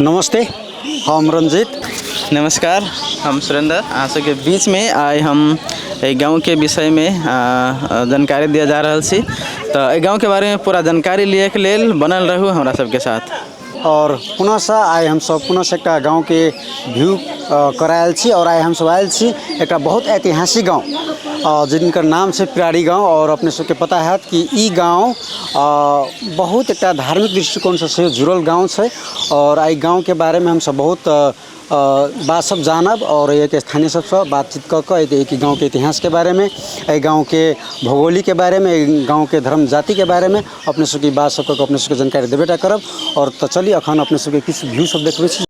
नमस्ते, हम रंजीत। नमस्कार, हम सुरेंद्र। अहाँ सबके बीचमे आइ हम एहि गाँवके विषयमे जानकारी दिअ जा रहल छी। तऽ एहि गाँवके बारेमे पूरा जानकारी लियऽके लेल बनल रहू हमरा सबके साथ। और पुनःसँ आइ हमसब पुनः एकटा गाँवके व्यू करायल छी और आइ हमसब आयल छी एकटा बहुत ऐतिहासिक गाँव जिनकर नाम छै पिरारी गाँव। और अपने सबके पता हैत कि ई गाँव बहुत एकटा धार्मिक दृष्टिकोणसँ सेहो जुड़ल गाँव छै। और एहि गाँवके बारेमे हमसब बहुत बात सब जानब और एहिके स्थानीय सबसँ बातचीत कऽ कऽ एहि गाँवके इतिहासके बारेमे, एहि गाँवके भौगोलिकके बारेमे, एहि गाँवके धर्म जातिके बारेमे अपने सबके बात सब कऽ कऽ अपने सबके जानकारी देबे टा करब। और तऽ चली अखन अपने सबके किछु व्यू सब देखबै छी।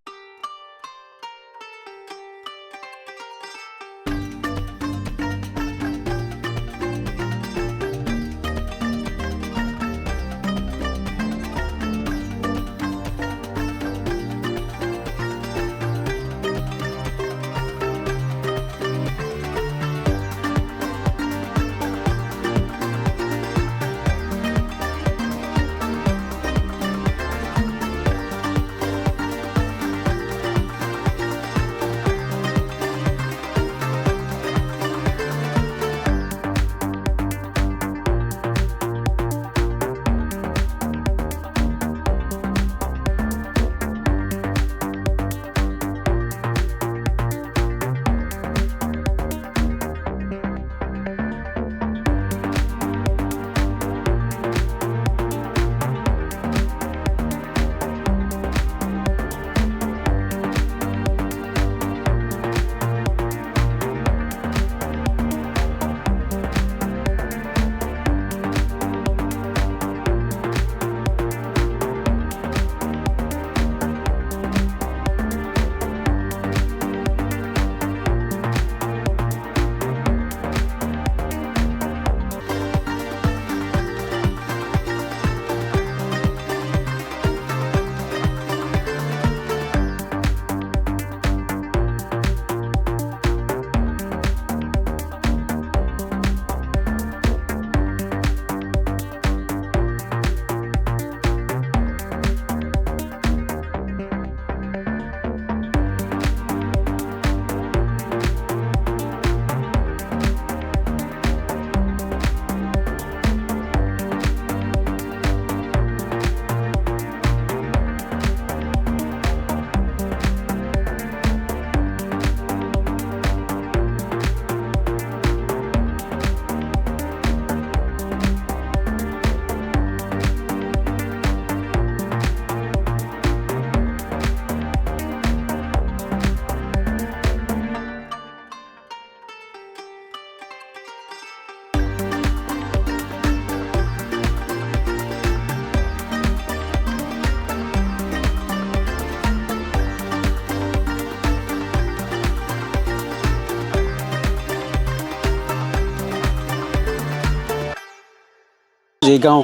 जे गाँव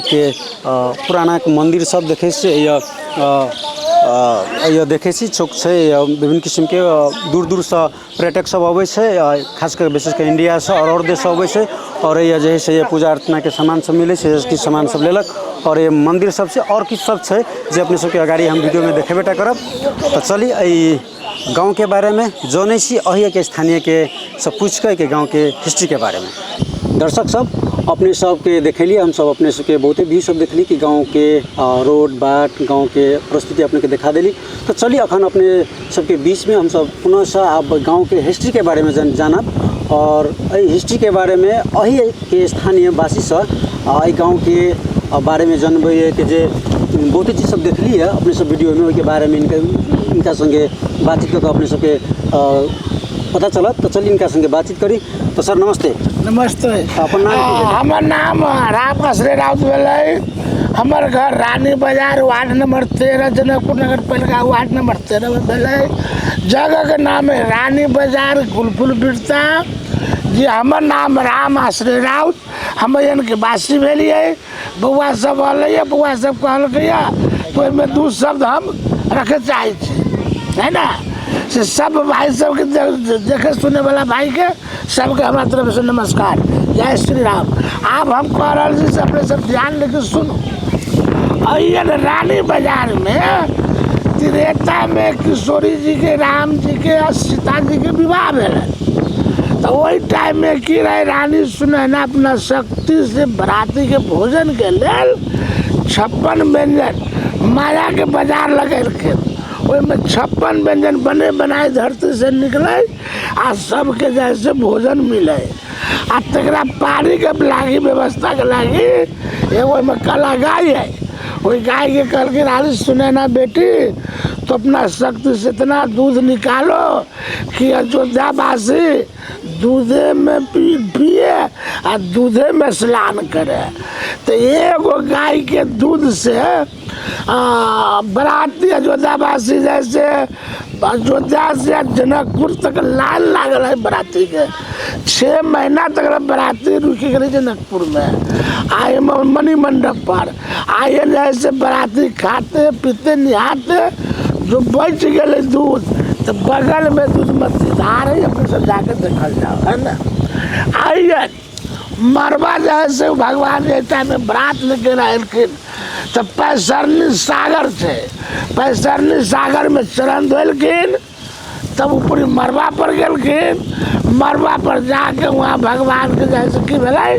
के पुराना मन्दिर सब देखै छियै, देखै छी चौक छै, विभिन्न किसिमके दूर दूरसँ पर्यटक सब अबै छै, खास कर विशेष कर इण्डियासँ आओर देशसँ अबै छै। आओर एहिया जे है से पूजा अर्चनाके सामान सब मिलै छै, किछु सामान सब लेलक। आओर ये मन्दिर सब छै आओर किछु सब छै जे अपने सबके अगाड़ी हम वीडियोमे देखेबे टा करब। तऽ चली एहि गाँवके बारेमे जनै छी अहियाके स्थानीयके सब पूछि कऽ गाँवके हिस्ट्रीके बारेमे। दर्शक सब अपने सबके देखेलिए, हम सब अपने सबके बहुते व्यू सब देखली कि गाँवके रोड बाट गाँवके परिस्थिति अपने के देखा देली। तो चलिए अखन अपने सबके बीच में हम सब पुनः से अब गाँवके हिस्ट्रीके बारेमे जानब और एहि हिस्ट्रीके बारेमे अहीके स्थानीय वासीसँ एहि गाँवके बारेमे जानबै कि जे बहुते चीज सब देखली है अपने सब वीडियोमे, ओहिके बारेमे इनका संगे बातचीत कऽ अपने सबके पता चलत। तो चलिए इनका संगे बातचीत करी। तो सर नमस्ते। नमस्ते। अपन नाम की भेलै? हमर नाम राम आश्रय राउत भेलै। हमर घर रानी बाजार वार्ड नंबर 13 जनकपुर नगर पालिका वार्ड नंबर 13 में भेलै। जगह के नाम है रानी बाजार गुलफुल बिरता जी। हमर नाम राम आश्रय राउत, हम एहन के वासी भेलियै। बौआ सब अलैया, बौआ सब कहलकैया तो ओहिमे दू शब्द हम रखे चाहै छी, है ना। से सब भाई सबके देखे सुने वाला भाई के सबके हमरा तरफ से नमस्कार, जय श्री राम। आब हम कह रहल छी से अपने सब ध्यान लेके सुनू। अहियन रानी बाजार में त्रेतामे किशोरी जीके, राम जीके आ सीता जीके विवाह भेलै। तऽ ओहि टाइममे की रहै, रानी सुनैना अपना शक्तिसँ बरातीके भोजनके लेल 56 व्यञ्जन मायाके बाजार लगेलखिन। ओहिमे 56 व्यञ्जन बने बनाए धरतीसँ निकलै आ सबके जैसे भोजन मिलै। आ तकरा पानिके लागी व्यवस्थाके लागी एगो ओहिमे काला गाय है, ओहि गायके कहलखिन रानी सुनैना बेटी तो अपना शक्ति से इतना दूध निकालो कि अयोध्यावासी दूधे में पिए आ दूधे में स्नान करे। तो एगो गाय के दूध से बराती अयोध्यावासी जैसे अयोध्या से जनकपुर तक लाइन लागल है बराती के। 6 महीना तक बराती रुकी गई जनकपुर में, आए मणि मंडप पर आए जैसे बराती खाते पीते नहाते, जो बच गए दूध तो बगल में दूधमती धार है, अपने सब जाके देखल जाओ है ना। आइए मरबा जैसे भगवान जे टाइम में बरात लेके रहलखिन तो पैसरनी सागर छै, पैसरनी सागर में चरण धोलखिन, तब ऊपरी मरबा पर गेलखिन। मरबा पर जाके वहाँ भगवान के जैसे की भेलै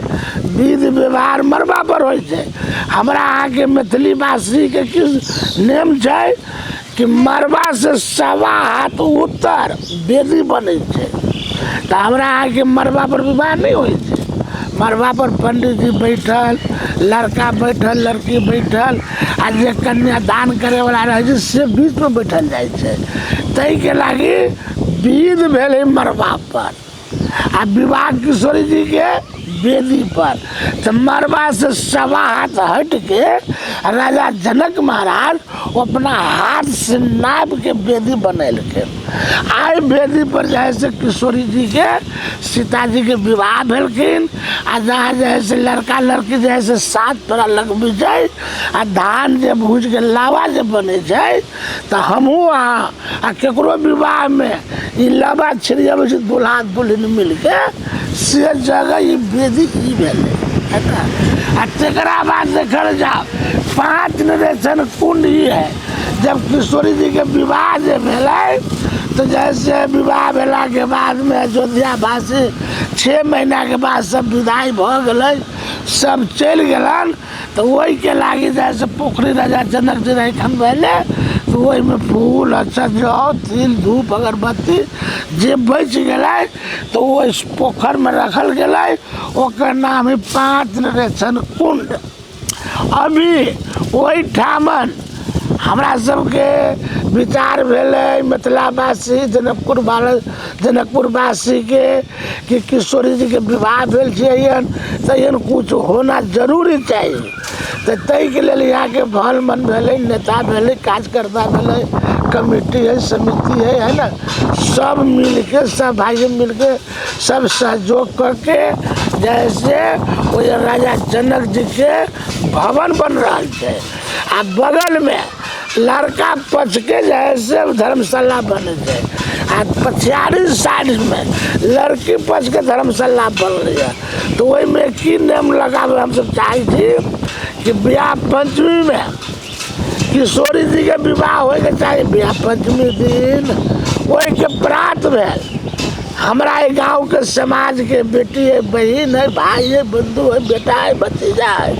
विध व्यवहार मरबा पर होइ छै। हमरा अहाँके मैथिली वासीके की नेम छै कि मरबा से 1.25 हाथ उत्तर वेदी बनै छै। तऽ हमरा अहाँके मरबा पर विवाह नहि होइ छै। मरबा पर पंडित जी बैठल, लड़का बैठल, लड़की बैठल, आ जे कन्यादान करैवला रहै छै से बीचमे बैठल जाइ छै। ताहिके लागी विध भेलै मरबा पर आ विवाह किशोरी जीके वेदी पर। तऽ मरबा से 1.25 हाथ हटके राजा जनक महाराज अपना हाथ से नाप के वेदी बनेलखिन। आइ वेदी पर जे है से किशोरी जी के सीता जी के विवाह भेलखिन। आ जहाँ जे है से लड़का लड़की जे है से 7 फेरा लगबै छै आ धान जे भूज के लावा जे बनै छै। तऽ हमहूँ अहाँ आ केकरो विवाहमे ई लावा छिड़ियाबै छै दुल्हा दुल्हिन मिलके, से जगह ई वेदी ई भेलै है ना। आ तकरा बाद देखल जाओ 5 नरेशन कुंड ही है। जब किशोरी जी के विवाह जे भेलै तो जैसे विवाह भेलाके बादमे अयोध्यावासी 6 महीनाके बाद सब विदाई भऽ गेलै, सब चलि गेलन। तऽ ओहिके लागी जैसे पोखरि राजा जनक जी रहै खनबैले, तऽ ओहिमे फूल अच्छा जौ तिल धूप अगरबत्ती जे बचि गेलै तऽ ओहि पोखरिमे रखल गेलै, ओकर नाम है 5 नरेशन कुंड। अभी ओहिठामन हमरा सबके विचार भेलै मिथिलावासी जनकपुर जनकपुरवासीके कि किशोरी जीके विवाह भेल छै एहन तऽ एहन कुछ होना जरूरी चाही। तऽ ताहिके लेल यहाँके भल मन भेलै, नेता भेलै, कार्यकर्ता भेलै, कमेटी है, समिति है, है ना, सब मिलके सब भाई मिलके सब सहयोग करके जैसे ओहि राजा जनक जी के भवन बन रहल छै। आ बगलमे लड़का पक्षके जे है से धर्मशाला बनै छै आ पछियारी साइडमे लड़की पक्षके धर्मशाला बनलैए। तऽ ओहिमे की नियम लगाबै हमसब चाहै छी कि बियाह पंचमीमे किशोरी जीके विवाह होइके चाही। बियाह पंचमी दिन ओहिके प्रात भेल हमरा एहि गाँवके समाजके बेटी है, बहिन है, भाई है, बंधु है, बेटा है, भतीजा है,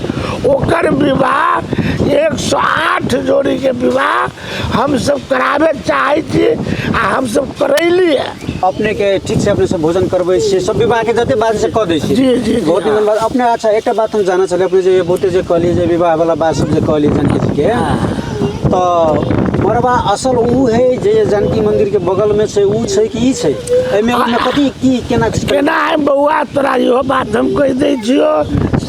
ओकर विवाह 108 जोड़ीके विवाह हमसब कराबे चाहै छी आ हमसब करैली है। अपने के ठीक से अपने सब भोजन करबै छियै, सब विवाह के जते बात से कऽ दै छियै। जी जी बहुत निमन बात अपने। अच्छा एकटा बात हम जानऽ छलियै, अपने जे बहुते जे कहलियै जे विवाह वाला बात सब जे कहलियै जानकी जी के, तऽ मरबा असल ऊ है जे जानकी मंदिर के बगल में छै, ऊ छै कि ई छै? एहिमे ओहिमे कथी की केना केना है बौआ, तोरा इहो बात हम कहि दै छियौ,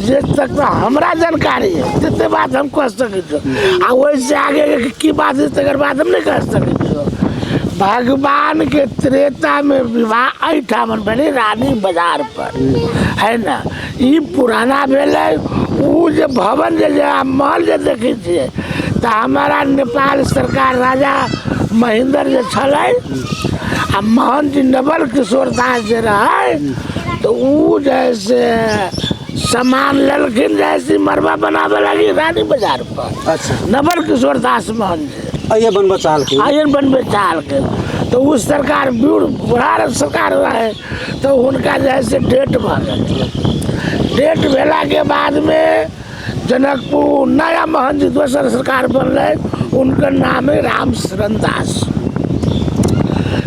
जे तक तऽ हमरा जानकारी है तते बात हम कह सकै छियौ, आ ओहिसँ आगे की बात है तकर बात हम नहि कह सकै छियौ। भगवान के त्रेता में विवाह एहिठाम भेलै रानी बाजार पर है ना, ई पुराना भेलै। ऊ जे भवन जे महल जे देखै छियै तऽ हमारा नेपाल सरकार राजा महेंद्र जे छलै आ मोहन जी नवल किशोर दास जे रहै तऽ ऊ जे है से सामान लेलखिन जे है से मरबा बनाबे लागी रानी बाजार पर। अच्छा नवल किशोर दास मोहन जी। अइये बनबऽ चाहलखिन। आयन बनबै चाहलकै। तऽ ओ सरकार बूढ़ बुढ़ार सरकार रहै, तऽ हुनका जे है से डेट भऽ गेल। डेट भेलाके बादमे जनकपुर नया महंत जी दोसर सरकार बनलै, हुनकर नाम है रामशरण दास।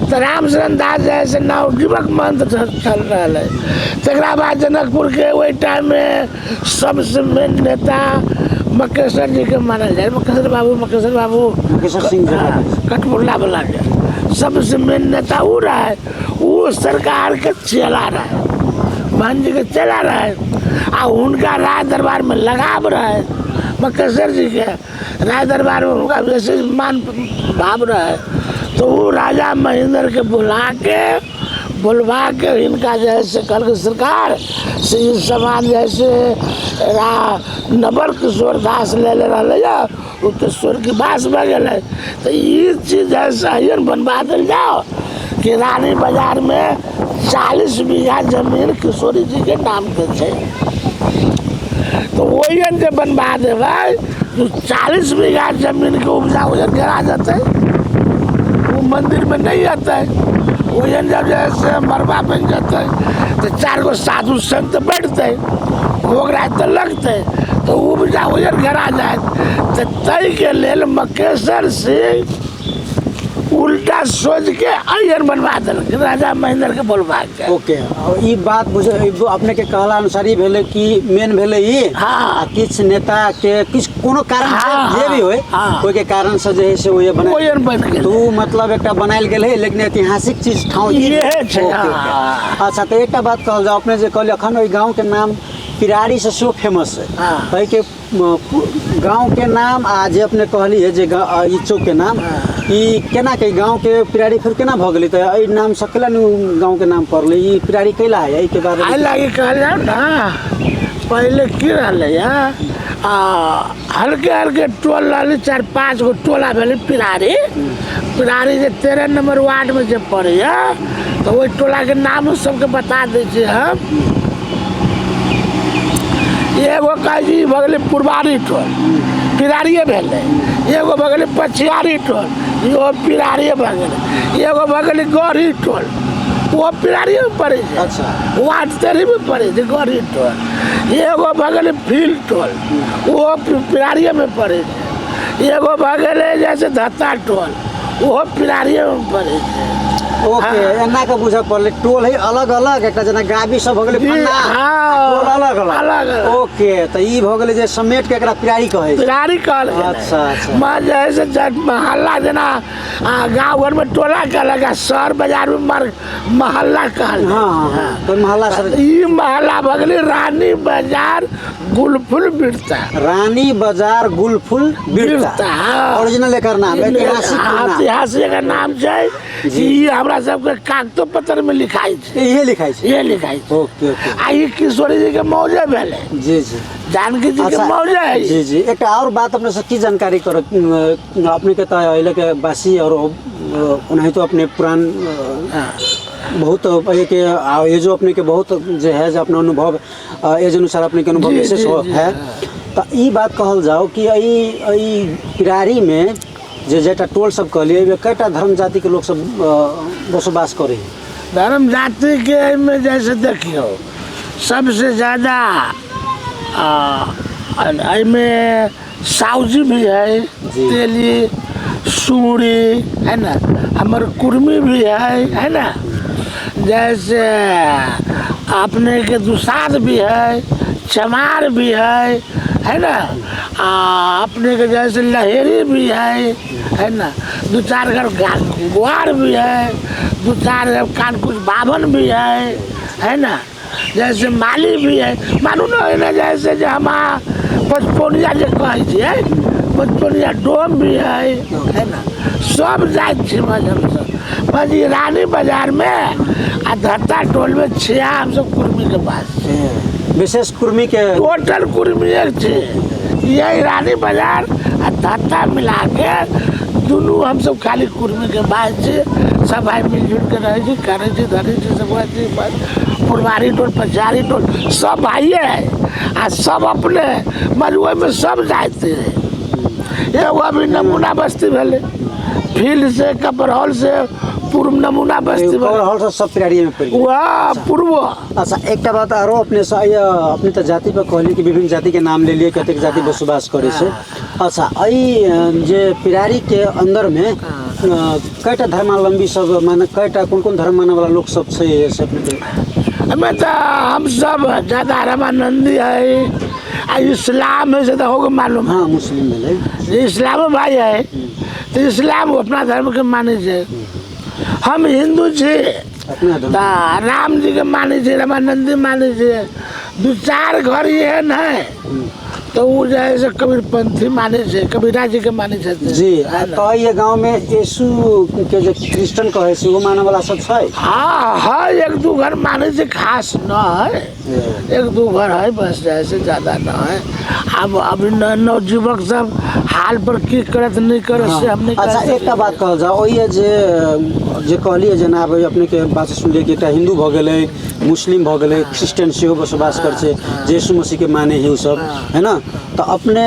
तऽ रामशरण दास जे है से नवयुवक महंत चल रहल है। तकरा बाद जनकपुरके ओहि टाइममे सबसँ मेन नेता मकेश्वर जीके मानल जाय, मकेश्वर बाबू, मकेश्वर बाबू, मकेश्वर सिंह जी। हाँ, कठपुरला वाला के सबसे मेन नेता वो रहे। वो सरकार के चेला रहे, महंत जी के चेला रहे, आ हुनका राज दरबार में लगाव रहे। मकेश्वर जी के राज दरबार में हुनका विशेष मान भाव रहे। तो वो राजा महेंद्र के बुला के बुलवा के इनका जे है से कहलकै सरकार से ई सामान जे है से नवल किशोर दास लेले रहलै यऽ, ओ तऽ स्वर्गवास भऽ गेलै, तऽ ई चीज जे है से अहियन बनवा देल जाओ कि रानी बाजारमे 40 बीघा जमीन किशोरी जी के नामके छै। तऽ ओहियन जे बनवा देबै तऽ 40 बीघा जमीनके उपजा ओहियन गिरा जेतै, ओ मन्दिरमे नहि अतै। ओहियन जब जे है से मरबा बनि जेतै तऽ 4 गो साधु संत बैठतै, भोग राति तऽ लगतै, तऽ उपजा ओहियन घेरा जायत। तऽ ताहिके लेल मकेश्वर सिंह उल्टा सोचके अहियन बनवा देलकै राजा महेंद्र के बोलवा के। ओके, ई बात बुझ अपने के कहला अनुसार ई भेलै कि मेन भेलै ई। हाँ। आ किछु नेता के किछु कोनो कारण से हाँ, जे भी होय, हाँ। ओहिके कारण से जे है से ओहे बना ओहियन बनि गेलै। तो उ मतलब एकटा बनायल गेल है, लेकिन ऐतिहासिक चीज ठाउँ ई इहे छै, ओके, हाँ। ओके। अच्छा, तऽ एकटा बात कहल जाउ, अपने जे कहलियै अखन ओहि गाँव के नाम पिरारी से सेहो फेमस है। हाँ। ताहिके गाँव के नाम आ जे अपने कहलियै जे ई चौक के नाम, ई केना के गाँव के पिरारी फेर केना भऽ गेलै? तऽ एहि नाम से केला ने गाँव के नाम पड़लै, ई पिरारी कैला है, एहिके बारे एहि लागी कहल जाउ ने, पहिले की रहलै हँ, आ हल्के हल्के टोल रहलै, 4-5 गो टोला भेलै पिरारी। पिरारी जे 13 नंबर वार्डमे जे पड़ैए तऽ ओहि टोलाके नाम सबके बता दै छियै हम। एगो कहै छी भऽ गेलै पुरबारी टोल, पिरारिए भेलै। एगो भऽ गेलै पछियारी टोल, इहो पिरारिए भऽ गेलै। एगो भऽ गेलै गढ़ी टोल, ओहो पिरारिएमे पड़ै छै। अच्छा। वार्ड तेरहमे पड़ै छै गढ़ी टोल। एगो भऽ गेलै फील्ड टोल, ओहो पिरारिएमे पड़ै छै। एगो भऽ गेलै जैसे धत्ता टोल, ओहो पिरारिएमे पड़ै छै। ओके, हाँ। एना के बुझऽ पड़लै, टोल है अलग अलग, एकटा जेना गाबी सब भऽ गेलै जी, फन्ना, हाँ, टोल अलग अलग। अलग अलग। ओके, तऽ ई भऽ गेलै जे समेट के एकरा पिरारी कहै छै। पिरारी कहल गेलै। अच्छा, अच्छा। माँ जे है से मोहल्ला जेना, गाँव घरमे टोला कहलक आ शहर बाजारमे मोहल्ला कहल हाँ, हाँ, हाँ। तऽ मोहल्ला सब ई मोहल्ला भऽ गेलै रानी बाजार गुलफुल बिरता। रानी बाजार गुलफुल बिरता। बिरता, हाँ। ओरिजिनल एकर नाम, ऐतिहासिक नाम। ऐतिहासिक एकर नाम छै। जी। ई हमरा सबके कागतो पत्र में लिखाइ छै। इहे लिखाइ छै। इहे लिखाइ छै। Okay, okay. आ ई किशोरी जी के मौजे भेलै। जी, जी। जानकी जी के अच्छा, मौजे है। जी, जी। एकटा और बात अपने से की जानकारी कर, अपने के तऽ एहि लऽ बासी और ओनाहितो अपने पुरान, बहुत एहि के, आ एजो अपने के बहुत जे है जे अपना अनुभव, एज अनुसार अपने के अनुभव जी, विशेष जी, हो जी, है। तऽ ई बात कहल जाओ कि एहि पिरारी में जे जेटा टोल सब कहलियै, एहिमे कएटा धर्म जाति के लोक सब बसोबास करै है? धर्म जाति के एहिमे जैसे देखियौ सबसे ज्यादा एहिमे साउजी भी है, जी। तेली, सूरी है ना, हमर कुर्मी भी है, है ना, जैसे अपने के दुसाध भी है, चमार भी है, है ना, आ अपने के जैसे लहेरी भी है, है ना, 2-4 घर ग्वार भी है, 2-4 घर कान कुछ बाभन भी है, है ना, जैसे माली भी है। मानू ना है ना, जैसे जे हम पचपनिया जे कहै छियै, पचपनिया डोम भी है, है ना, सब जाति छी हमसब। बस ई रानी बाजार में आ धत्ता टोल में छिया हमसब कुर्मी के पास छी। विशेष कुर्मी के टोटल कुर्मीए छै। यही रानी बाजार आ धत्ता मिला के दुनू हमसब खाली कुर्मी के बास छी। सब भाई मिलजुल के रहै छी, करै छी, धरै छी, सब छी। बस पुरवारी टोल, पछियारी टोल सब भाइये है आ सब अपने, मगर ओहिमे सब जाति है। एगो अभी नमूना बस्ती भेलै, फील्ड से कपरहल से पूर्व नमूना बस्ती कवर भेलै। हॉल सब सब पिरारिये में पड़ि गेल। वएह पूर्व। अच्छा, एकटा बात आरो अपने से, अपने तऽ जाति पर कहलियै कि विभिन्न जाति के नाम लेलियै, कतेक जाति बसोबास करै छै। अच्छा, एहि जे पिरारी के अंदर में कयटा धर्मावलंबी सब, माने कयटा कोन कोन धर्म मानय वाला लोक सब छै से अपने के? हमें तऽ हमसब ज्यादा रामानंदी है आ इस्लाम है से तऽ होगे मालूम। हाँ, मुस्लिम भेलै। जे इस्लामो भाई है तऽ इस्लाम अपना धर्म के मानै छै। हम हिन्दू छी अपना धर्म। तऽ राम जी के मानै छै, रामानंदी मानै छै। दू चार घर एहन है तऽ ओ जे है से कबीरपंथी मानै छै, कबीरा जी के मानै छथिन। जी, आ तऽ ये गाँव में यीशु के जे क्रिश्चियन कहै छै, ओ मानय वाला सब छै? हाँ है, एक दू घर मानै छै, खास न है, एक दू घर है बस, जे है से ज्यादा न है। आब अभी नवयुवक सब हाल पर की करत नहीं करत से हम नहीं अच्छा, कर एकटा बात कहल जाओ, ओहि जे जे कहलियै जेना आब अपने के बात सुनलियै कि एकटा हिन्दू भऽ गेलै, मुस्लिम भऽ गेलै, क्रिश्चियन सेहो बसोबास करै छै, जे यीशु मसीह के माने है ओ सब, है ना? तऽ अपने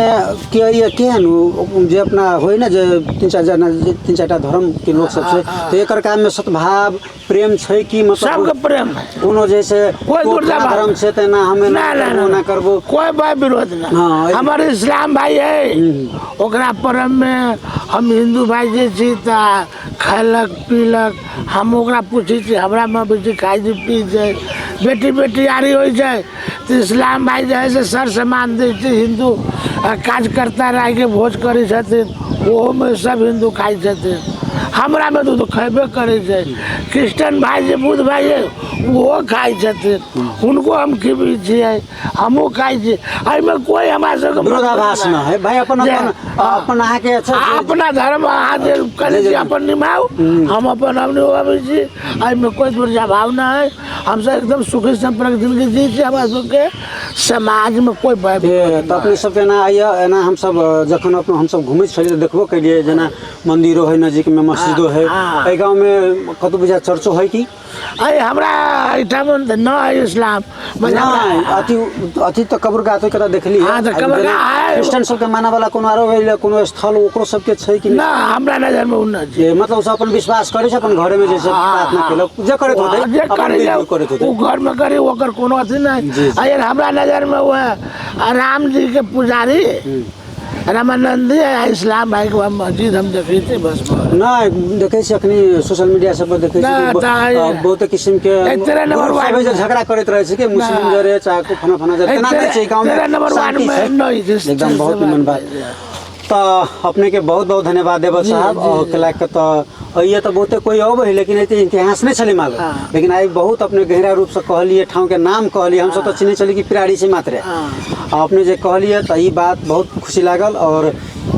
के ये केहन ओ जे अपना होइ ने जे तीन चारि जना, जे तीन चारिटा धर्म के लोक सब छै, तऽ एकर काम में सद्भाव प्रेम छै कि मतलब सबके प्रेम है? कोनो जैसे कोई तो दुर्दा धर्म छै तऽ एना हम एना ना, ना, करबो, ना। ना करबो। कोई भाई विरोध ना। हाँ, हमारे इस्लाम भाई है, ओकरा परम में हम हिन्दू भाई जे छी तऽ खैलक पीलक, हम ओकरा पूछै छी, हमरा में अबै छै, खाइ छै पी छै। बेटी बेटियारी होइ छै तऽ इस्लाम भाई जे है से सर सामान दै छै। हिन्दू कार्यकर्ता राखिके भोज करै छथिन, ओहोमे सब हिन्दू खाइ छथिन, हमरा में तऽ खयबे करै छै। क्रिश्चियन भाई जे बुद्ध भाई है ओहो खाइ छथिन, हुनको हम खिबै छियै, हमहूँ खाइ छियै। एहिमे कोई हमरा सबके विरोधाभास न है भाई, अपन जे- अपन अपन अहाँके अच्छा आ अपना धर्म अहाँ जे करै छी अपन निभाउ, हम अपन हम निभाबै छी। एहिमे कोई दुर्भाव नहि है, हमसब एकदम सुखी सम्पर्क जिंदगी जी छी। हमरा सबके समाजमे कोई भय तऽ अपने सबके एना आइए, एना हमसब जखन अपना हमसब घुमैत छलियै तऽ देखबो केलियै, जेना मंदिरो है नजीक में, मस्जिदो है। एहि गाँव में कतौ बुझा चर्चो है कि? अरे हमरा एहिठाम तऽ न है इस्लाम। नहि, अथी अथी तऽ कब्रगाह तऽ कतऽ देखली है। हाँ, तऽ कब्रगाह है। क्रिश्चियन सबके मानय वाला कोनो आरो भेल, कोनो स्थल ओकरो सबके छै कि? न, हमरा नजरमे ओ नहि छै। जे मतलब ओ सब अपन विश्वास करै छै, अपन घरे में जे सब प्रार्थना केलक, जे करैत होतै, जे अपन करै विधि करैत होतै, ओ घरमे करी, ओकर कोनो अथी नहि। जी, जी। अगर हमरा नजरमे ओ राम जी के पुजारी रामानंदी आ इस्लाम भाई के मस्जिद हम देखै छी बस। नहि, देखै छी अखनी सोशल मीडिया सब पर देखै छी ना, कि बहुते किसिम के 13 नंबर ग्रुप सब वार्ड है जे झगड़ा करैत रहै छै कि मुस्लिम जरे चाहे को फना फना जरे, तेना नहि छै गाँव में, 13 नंबर वार्ड शांति में छै। नहि छै। एकदम बहुत निमन बात। तऽ अपने के बहुत बहुत धन्यवाद देब साहब। और केला के तऽ अइए तऽ बहुते कोई अबै है, लेकिन एते इतिहास नहि छलै मालूम। लेकिन आइ बहुत अपने गहरा रूप से कहलियै, ठाउँ के नाम कहलियै, हमसब तऽ चिन्है छलियै कि पिरारी छै मात्रे। आ अपने जे कहलियै तऽ ई बात बहुत खुशी लागल। और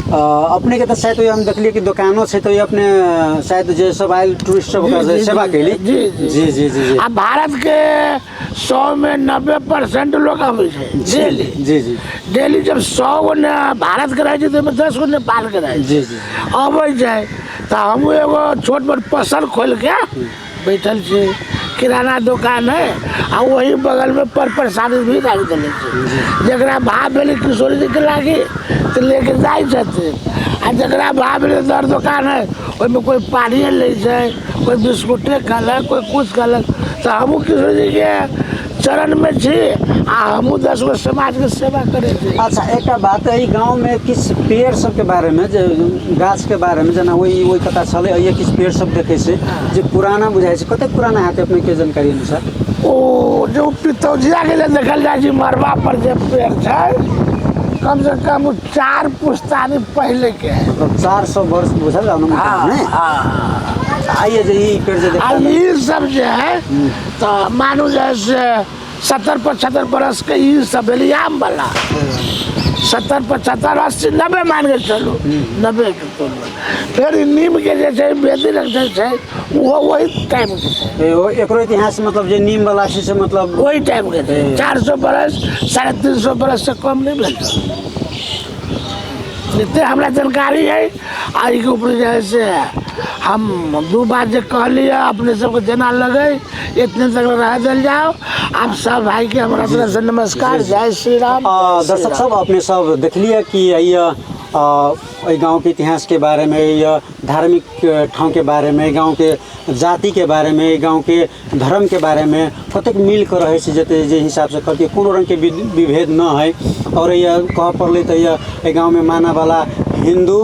अपने के तऽ शायद ओहि हम देखलियै कि दोकानो छै, तऽ अपने शायद जे सब आयल टूरिस्ट सब ओकरा जी, सेवा जी, केली। जी, जी। जी जी जी जी। आ भारत के 100 में 90% लोग अबै छै डेली। जी जी। डेली जब 100 गो ने भारत के रहै छै तऽ ओहिमे 10 गो नेपाल के रहै छै। जी जी। अबै छै तऽ हमहूँ एगो छोट मोट पसल खोलि के बैठल छी, किराना दोकान है, आ वही बगलमे पर प्रसादी भी राखि देने छी। जकरा भाव भेलै किशोरी जीके लागी तऽ लेके जाइ छथिन, आ जकरा भाव भेलै दर दोकान है, ओहिमे कोइ पानिए लै छै, कोइ बिस्कुटे खेलक, कोइ कुछ खेलक। तऽ हमहूँ किशोरी जीके चरणमे छी आ हमहूँ 10 गो समाजके सेवा करै छी। अच्छा, एकटा बात, एहि गाँवमे किछु पेड़ सबके बारेमे, जे गाछके बारेमे, जेना ओहि ओहि कता छलै, एहि किछु पेड़ सब देखै छै जे पुराना बुझाइ छै, कतेक पुराना हेतै अपनेके जानकारी अनुसार? ओ जो पितौजिया के जे देखल जाइ छै मरबा पर जे पेड़ छै, कम से कम 4 पुस्तानी पहले के है। मतलब 400 वर्ष बुझल जाउ ने? हाँ। नहि? हाँ। आइए जे ई पेड़ जे आ देखल ई सब जे है तऽ मानू जे है से 70-75 बरस के ई सब भेलै। आम वाला 70, 75, 80, 90 मान के चलू, 90 के तोलू। फेर ई नीम के जे छै बेदी रखने छै, ओहो वही टाइम के छै। एकरो इतिहास मतलब जे नीम वाला छै से मतलब वही टाइम के छै। 400 बरस, 350 बरस से कम नहि भेल छै, जते हमरा जानकारी है। आ एहिके ऊपर जे है से हम दू बात जे कहलियै, अपने सबके जेना लगे इतने तक रह देल जाओ। आप सब भाई के हमरा तरफ से नमस्कार, जय श्री राम। दर्शक सब, अपने सब देखलिए कि ये एहि गाँवके इतिहासके बारेमे, या धार्मिक ठाउँके बारेमे, एहि गाँवके जातिके बारेमे, एहि गाँवके धर्मके बारेमे कतेक मिलके रहै छै, जते जे हिसाबसँ कहलकै कोनो रङ्गके विभेद न है। आओर यह कहऽ पड़लै तऽ यह एहि गाँवमे मानऽवला हिन्दू,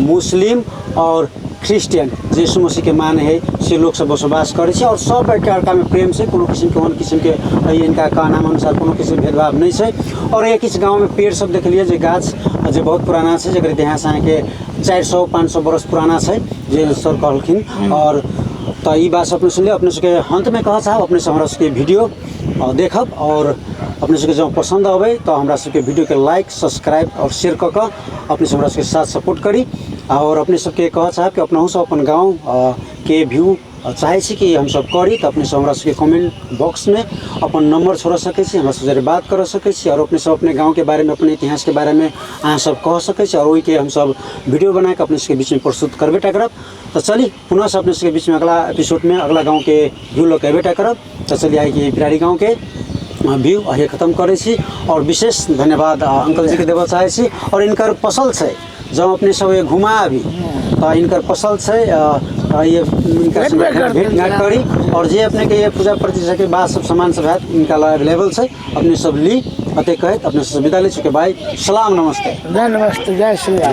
मुस्लिम आओर क्रिश्चियन जे यीशु मसीहके मानै है से लोकसब बसोबास करै छै। आओर सब एक अर्कामे प्रेम छै, कोनो किसिमके ओहन किसिमके इनका कहनाम अनुसार कोनो किसिमके भेदभाव नहि छै। आओर ये किछु गाँवमे पेड़ सब देखलियै जे गाछ जे बहुत पुराना छै, जकर इतिहास अहाँके 400-500 बरस पुराना छै जे सर कहलखिन। आओर तऽ ई बात सब अपने सुनलियै। अपने सबके अन्तमे कहऽ चाहब, अपने सब हमरा सबके वीडियो देखब आओर अपने सबके जँ पसन्द अबै तऽ हमरा सबके वीडियोके लाइक, सब्सक्राइब आओर शेयर कऽ कऽ अपने सब हमरा सबके साथ सपोर्ट करी। आओर अपने सबके कहऽ चाहब कि अपनहु सब अपन गाँव के व्यू चाहै छी कि हमसब करी तऽ अपने सब हमरा सबके कमेंट बॉक्समे अपन नंबर छोड़ सकै छी, हमरा सब जरे बात कर सकै छी। आओर अपने सब अपने गाँवके बारेमे, अपने इतिहासके बारेमे अहाँ सब कह सकै छी आओर ओहिके हमसब वीडियो बनाके अपने सबके बीचमे प्रस्तुत करबे टा करब। तऽ चली पुनः से अपने सबके बीचमे अगला एपिसोडमे अगला गाँवके व्यू लऽ के अयबे टा करब। तऽ चलिए आइके पिरारी गाँवके व्यू अहिए खत्म करै छी। आओर विशेष धन्यवाद अंकल जीके देबऽ चाहै छी। आओर इनकर पसल छै, जँ अपने सब ये घुमा आबी तऽ इनकर पसल छै, ये इनका भेटबे संगे करतै। भेट घाट करी। आओर जे अपनेके ये पूजा प्रतिष्ठा के बाद सब सामान सब हैत इनका लग अवेलेबल छै, अपने सब ली। अते कहैत अपने सब विदा लै छी। बाय, सलाम, नमस्ते। नमस्ते, जय श्री राम।